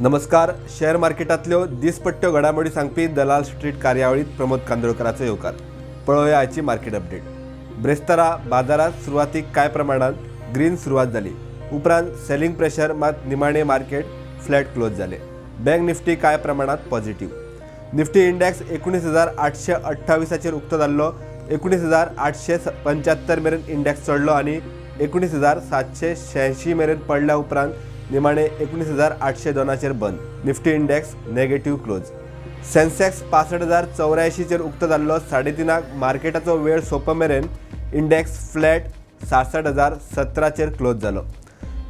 नमस्कार. शेअर मार्केटांतल्यो दिसपट्ट्यो घडामोडी सांगपी दलाल स्ट्रीट कार्यावळीत प्रमोद कांदोळकराचो येवकार. पळोवया आयची मार्केट अपडेट. ब्रेस्तारा बाजारात सुरवातीक कांय प्रमाणात ग्रीन सुरवात जाली. उपरांत सेलिंग प्रेशर, मात निमाणे मार्केट फ्लॅट क्लोज जाले. बँक निफ्टी कांय प्रमाणात पॉझिटिव्ह. निफ्टी इंडेक्स 19,828चेर उक्तो जाल्लो. 19,875 मेरेन इंडेक्स चडलो आनी 19,786 मेरेन पडल्या उपरांत निमाणे 19,802चेर बंद. Nifty index negative close. Sensex 65,084चेर उक्तो जाल्लो. 3:30क मार्केटाचो वेळ सोंप मेरेन इंडेक्स फ्लॅट 66,017चेर क्लोज जालो.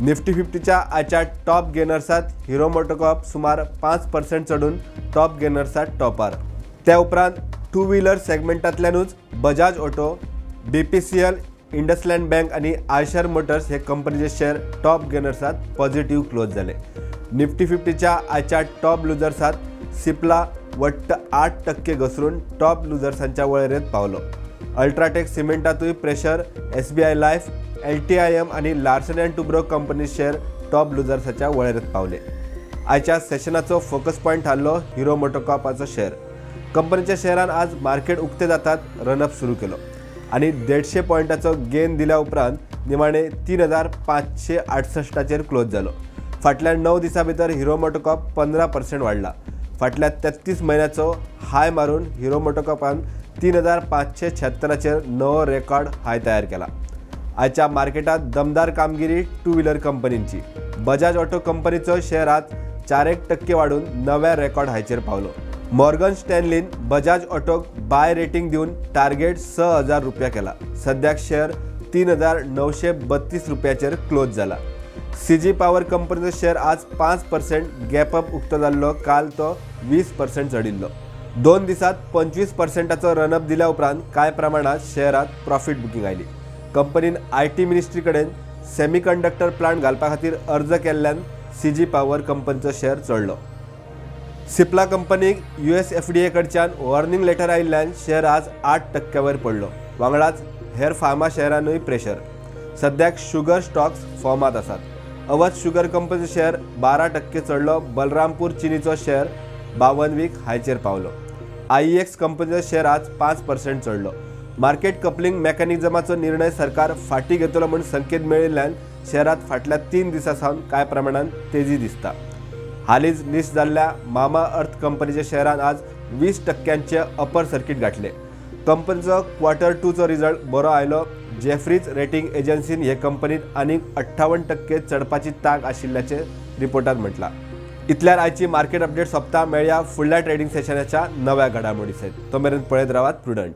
निफ्टी 50च्या आयच्या टॉप गेनर्सात हिरो मोटोकॉप सुमार 5% चडून टॉप गेनर्सात टॉपार. त्या उपरांत टू व्हीलर सेगमेंटांतल्यानूच Bajaj Auto, BPCL, IndusInd bank आनी आयशर मोटर्स हे कंपनीचे शेअर टॉप गेनर्सात पॉझिटिव्ह क्लोज जाले. निफ्टी 50च्या आयच्या टॉप लुजर्सात सिप्ला वट्ट 8% घसरून टॉप लुजर्सांच्या वळेरेंत पावलो. अल्ट्राटेक सिमेंटातूय प्रेशर. एसबीआय लायफ, एलटीआयएम आनी Larsen and Toubro company share top लुजर्साच्या वळेरेंत पावले. आयच्या सेशनाचो फोकस पॉयंट थारलो हिरो मोटोकॉपाचो शेअर. कंपनीच्या शेअरान आज मार्केट उक्ते जातात रनअप सुरू केलो आनी 150 पॉयंटाचो गेन दिल्या उपरांत निमाणे 3568चेर क्लोज जालो. फाटल्या 9 दिसां भितर हिरो मोटोकॉप 15% वाडला. फाटल्या 33 म्हयन्याचो हाय मारून हिरो मोटोकॉपान 3576चेर नवो रेकॉर्ड हाय तयार केला. आयच्या मार्केटात दमदार कामगिरी टू व्हीलर कंपनींची. बजाज ऑटो कंपनीचो शेअर आज 4 एक टक्के वाडून नव्या रेकॉर्ड हायचेर पावलो. मॉर्गन स्टॅनलीन बजाज ऑटोक बाय रेटिंग दिवन टार्गेट 6000 रुपया केला. सद्याक शेअर 3932 रुपयाचेर क्लोज जाला. सीजी पॉवर कंपनीचो शेअर आज 5% गॅप अप उक्तो जाल्लो. काल तो 20% चडिल्लो. 2 दिसात 25%चो रनअप दिल्या उपरांत कांय प्रमाणात शेअरात प्रॉफिट बुकिंग आयली. कंपनीन IT ministry कडेन सेमी कंडक्टर प्लांट घालपा खातीर अर्ज केल्ल्यान सीजी पॉवर कंपनीचो शेअर चडलो. सिप्ला कंपनीक यूएस एफडीए कडच्यान वॉर्निंग लेटर आयिल्ल्यान शेअर आज 8 टक्क्यावयर पडलो. वांगडाच हेर फार्मा शेअरानूय प्रेशर. सद्याक शुगर स्टॉक्स फॉर्मात आसात. अवध शुगर कंपनीचो शेअर 12% चडलो. बलरामपूर चिनीचो शेअर 52 वीक हायचेर पावलो. आयईएक्स कंपनीचो शेअर आज 5% चडलो. मार्केट कपलिंग मेकॅनिझमाचो निर्णय सरकार फाटीं घेतलो म्हूण संकेत मेळिल्ल्यान शेअरात फाटल्या 3 दिसां सावन कांय प्रमाणान तेजी दिसता. हालींच लिस्ट जाल्ल्या मामा अर्थ कंपनीच्या शेअरान आज 20 टक्क्यांचे अपर सर्किट गाठले. कंपनीचो क्वॉर्टर टूचो रिजल्ट बरो आयलो. जेफ्रीज रेटिंग एजन्सीन हे कंपनीत आनीक 58% चडपाची तांक आशिल्ल्याचें रिपोर्टात म्हटलां. इतल्यार आयची मार्केट अपडेट सोंपता. मेळया फुडल्या ट्रेडिंग सेशनाच्या नव्या घडामोडी सयत. तो मेरेन पळयत रावात प्रुडंट.